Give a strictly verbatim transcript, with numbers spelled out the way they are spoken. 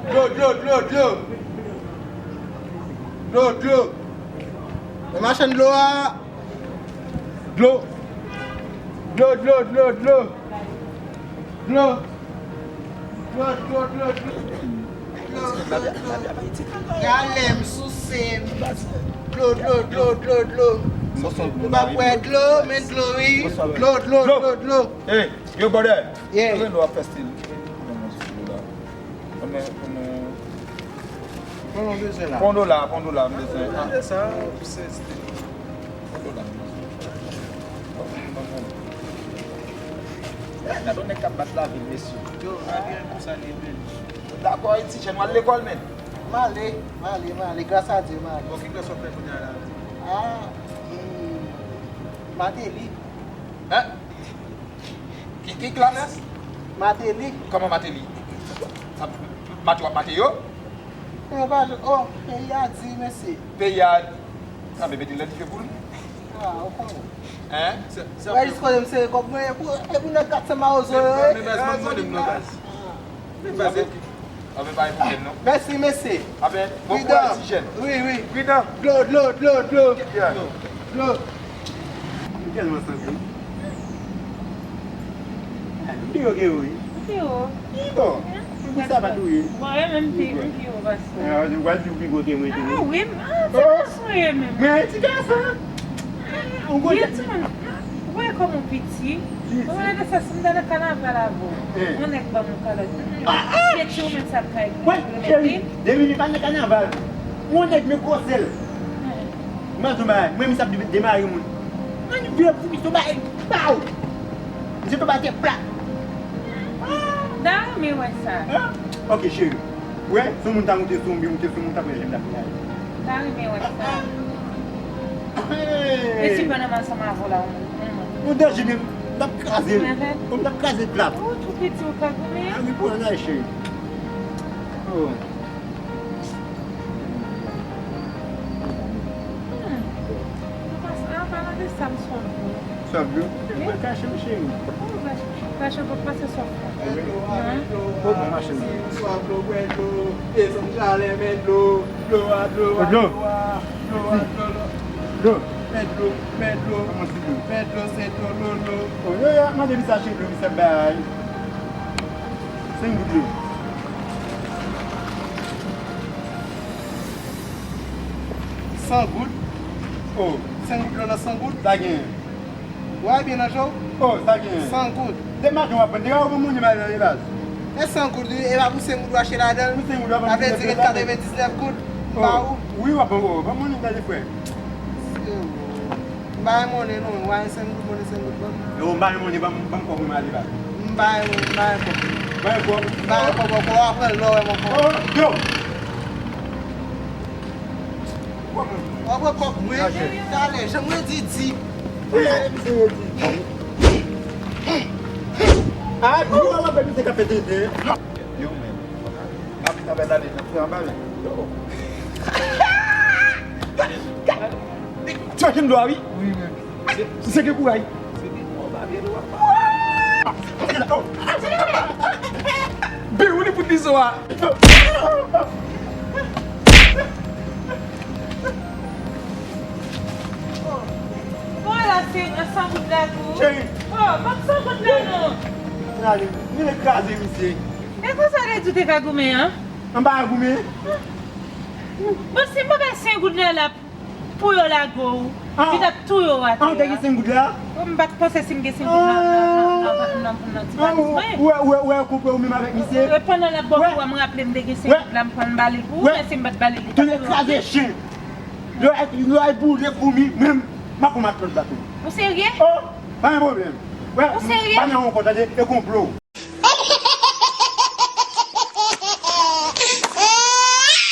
Dlo, dlo, dlo, dlo. Dlo, dlo. E machann dlo a. Dlo. Dlo, dlo, dlo, dlo. Dlo. Dlo, dlo, dlo, dlo. Dlo, dlo, dlo. Gade m souse m. Dlo, dlo, dlo, dlo, dlo. Nou pa bwè dlo, men dlo, wi. Dlo, dlo, dlo, dlo. Hey, yo, brother. Yeah. Yo, nou ap fè stil. Konbyen, konbyen? Konbyen w bezwen la? Pon dola, pon dola, m bezwen. Mande sa, se, se. Pon dola, m bezwen. Gade yon nèg k ap bat lavil, mesye. Yo, malgre konsa, li bèl. Dakò, Ayiti, jèn, w al lekòl, menn? M ale, m ale, m ale, gras a Dye, m ale. Bon, ki klas w ap fè kounye a la? Ah, e, Mateli. Hein? Ki, ki klas? Mateli. Kòman Mateli? Sa, mate w ap mate yo? Yo pa, oh, peyi a di, mesye. Peyi a, sa be mete nan dife pou li. Ah, ou konnen. Hein? Wè, jis kote m sere kòb mwen, e pou, e pou nèg kat san mawozo yo, wi. Men baz, ban m zanmi m non, baz. Men baz, Ape pa gen pwoblèm non. Mèsi, mesye. Ape, bon kouraj ti jèn. Wi, wi. Pridan. Dlo, dlo, dlo, dlo. Dlo. M tèlman santi. Pi yo gen yo, wi. Pi yo. Pi bon. Pou sa pa touye. Bon, e menm pi, pi yo, paske. Ah, ou pral di w pi kote mwen tou. Ah, wi, ah, ti gason e menm. Mwen, ti gason. Ou konnen. Wè kòman w piti. Ou wè de sa, si m ta nan kanaval avè w, yon nèg ban m yon kalòt. Se ti ou menm sa k kay. Wè, cheri, depi li pa nan kanaval, yon nèg met gwosè l. M ap di w bagay, mwen, misye ap demare moun. Mwen, vye pou misye bagay, baw! Misye tonbe atè plat. M ta renmen wè sa. Ok, cheri. Wè, si yon moun ta moute sou m, byen moute sou m, m ta pran jèm la pou m ale. M ta renmen wè sa. E si pandan m ansanm avè w la, yon, yon moun. Yon danje, men m t ap kraze l. Bon, m t ap kraze l plat. Ou tou piti, ou ka goumen. A wi, pran la, cheri. Oh. Hmm. An palan de sa, m sòt dlo. Sòt dlo? Wi. Mwen kache m, cheri. Ou kache, kache pou pase sòt la. Bon, bon, machin. Si ou swaf dlo, bwè dlo. Desann chalè, men dlo. Dlo a, dlo a, dlo a, dlo a, dlo, dlo. Dlo. Men dlo, men dlo. Kòman se dlo? Men dlo, se dlo, dlo, dlo. Oh, yo, yo, mande misye achte dlo, misye bay. Senk goud dlo. San goud. Oh. Senk goud dlo nan san goud. Sa gen. Ou wè byen nan je w? Oh, sa gen. San goud. Depi maten w ap vann, depi w ap vann moun yo mal nan baz. E san goud, wi, e pa pou senk goud w achte ladan l. Pou senk goud w ap vann. Sa vle di ret katrevendiznèf goud. M ba ou. Wi, w ap vann, w ap vann moun yo tande frè. M pa gen monnen non, w a senk goud, monnen senk goud ban m. Yo, m pa gen monnen, ban m, ban m kòb mwen m ale baz. M pa gen monnen, m pa gen kòb. Ban m kòb. M pa gen kòb ankò, w a pran lè w wè m ankò. Oh, yo! W ap pran kòb mwen. Talè, jan mwen di, di. A, di w ap fè misye k ap fè tenten. Yo, men. Ap, ap ale nan fè anba, men. Ti machin dlo a, wi. Wi, men. Misye gen kouraj. Biwo li pou dizo a. Bon, la, se san goud la tou. Cheri. Oh, ban m san goud la non. Gade, li vin kraze misye. E konsa w te di w te ka goumen an? An pa goumen. Bon, si m pa bay senk goud la, la, pou yo lage w, li t ap touye w atè a. An, ou te gen senk goud la? M pa t panse si m gen senk goud la, nan, nan, nan, nan, nan ti valiz mwen. Ou wè, ou wè, ou wè, konpè ou menm avèk misye? E, pandan l ap ba w kou a, m raple m te gen senk goud la, m pran m ba li pou ou, men si m pa t ba li, li t ap touye w. Kraze chen. Lè w al boule foumi, menm, m ap pran m ak lòt la tou. Ou serye? Oh, pa gen pwoblèm. Ou serye? Pa nan yon kò, tande, e konplo.